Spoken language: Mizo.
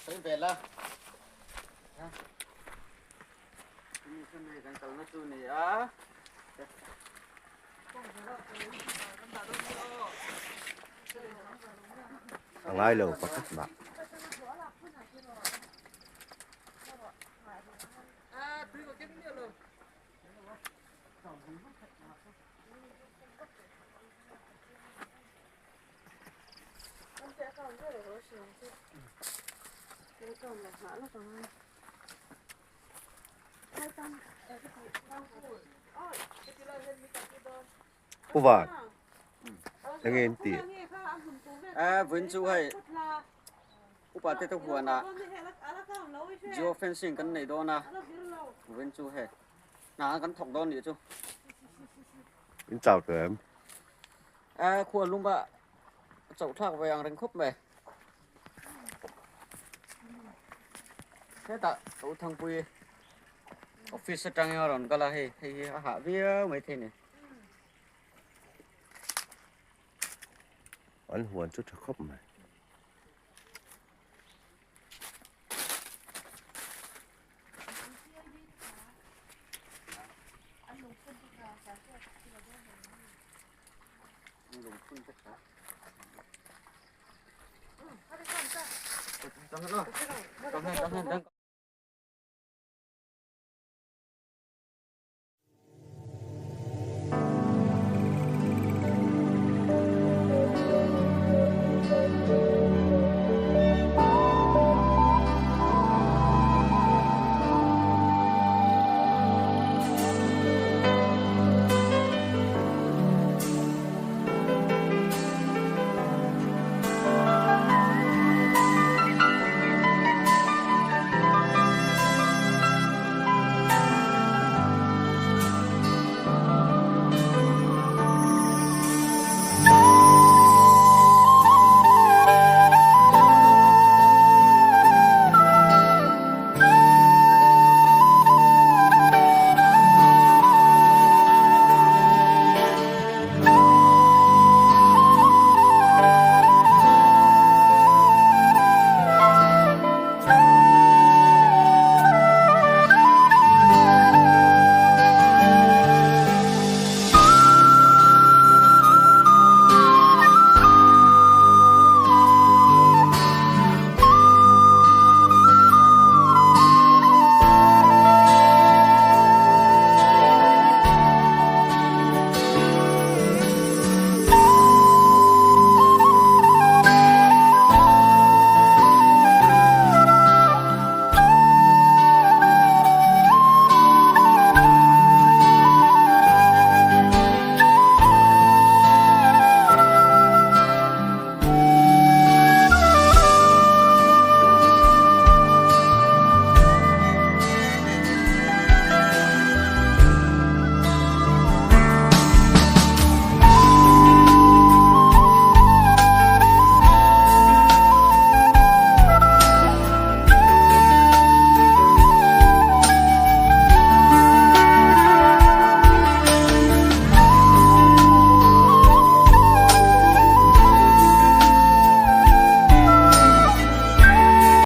Sawi ve la. Mi chu nei kan kalna chu ni a. A ngai lo pakhat mah. Pu Van, enge in tih? A vawiin chu hei upa te te huanah geo fencing kan nei dawn a, vawiin chu hei hna kan thawk dawn nih chu. In chau tawh em? A khua lum a chauh thlak ve ang reng khawp mai. Hetah Tothangpui office atangin a rawn kal a hei hei hi a hah viau mai thei a ni. An huan chu tha khawp mai.